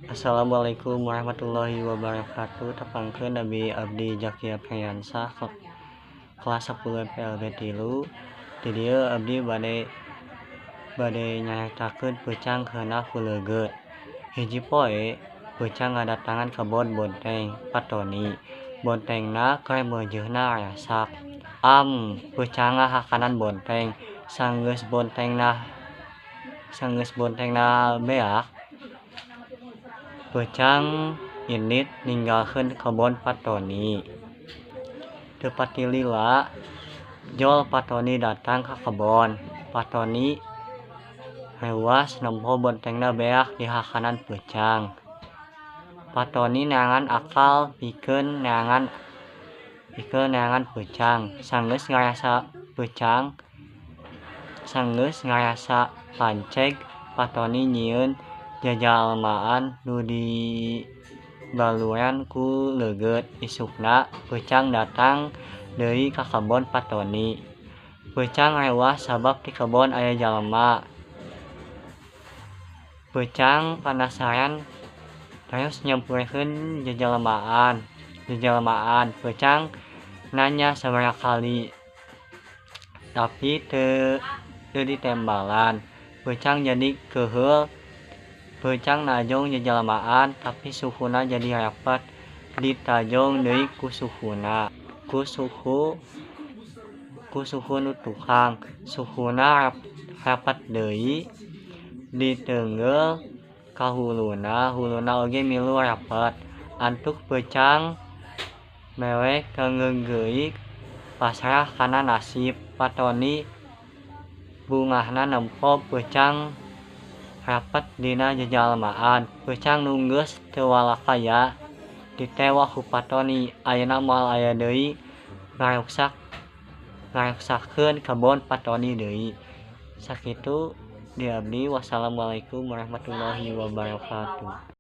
Assalamualaikum warahmatullahi wabarakatuh. Tepangkeun Nabi Abdi Zakia Priyansah, kelas 10 MPLB 3. Di dieu abdi bade bade nyaritakeun peucang keuna ku leugeut. Hiji poe peucang ngadatangan kebon bonteng Pa Toni. Bontengna keur meujeuna rasak. Am, peucang ngahakanan bonteng. Sanggeus bontengna beak, peucang indit ninggalkeun kebon Pa Toni. Teu pati lila jol Pa Toni datang ka kebon. Pa Toni reuwas nempo bontengna beak dihakanan peucang. Pa Toni neangan akal pikeun neangan peucang. Sanggeus ngarasa panceg, Pa Toni nyieun jajalmaan nu dibaluran ku leugeut. Isukna peucang datang deui ka kebon Pa Toni. Peucang reuwas sabab di kebon aya jalma. Peucang panasaran terus nyamperkeun jajalmaan. Peucang nanya sabaraha kali, tapi teu ditembalan. Peucang jadi keuheul. Peucang najong jajalmaan, tapi suhuna jadi rapet. Ditajong deui ku suhuna, ku suhu nu tukang, suhuna rapet deui. Diteungeul ka huluna, huluna oge milu rapet. Antuk peucang mewek kageunggeui, pasrah kana nasib. Pa Toni bungahna nempo peucang rapet dina jajalmaan. Peucang nu geus teu walakaya ditewak ku Pa Toni. Ayeuna moal aya deui ngaruksakkeun kebon Pa Toni deui. Sakitu di abdi, wassalamualaikum warahmatullahi wabarakatuh.